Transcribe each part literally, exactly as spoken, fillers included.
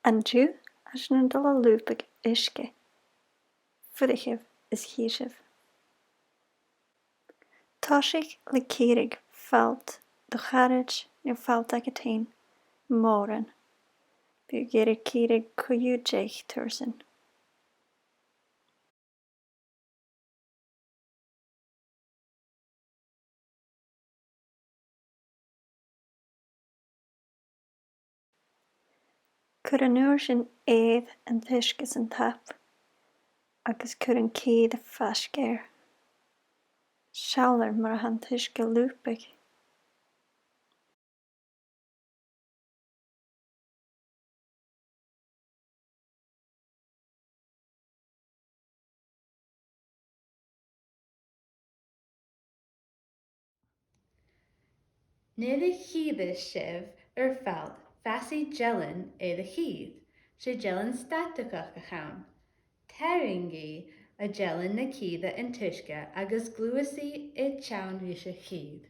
An-diugh, tha sinn a' dol a lùbadh uisge. Fuirichibh is chì sibh. Tòisich le cìreadh falt do charaid no falt agad fhèin mòran. Bidh thu ag iarraidh cìreadh co-dhiù deich tursan. Cuir an uair sin air an t-uisge san tap agus cuir an cìr faisg air. Seall air mar a tha an t-uisge a' lùbadh. Nuair a chìoras sibh ur falt, fasaidh dealan air a' chìr. 'S e dealan stataigeach a th' ann. Tarraingidh an dealan na cìre an t-uisge agus gluaisidh i teann ris a' chìr.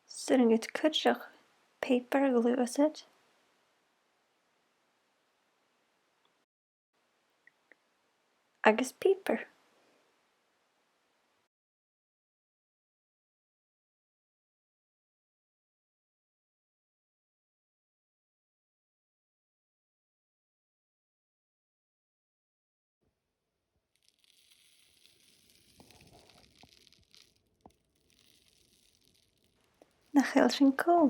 'S urrainn dhut cuideachd pàipear a ghluasad agus pàipear. Nach eil sin cool?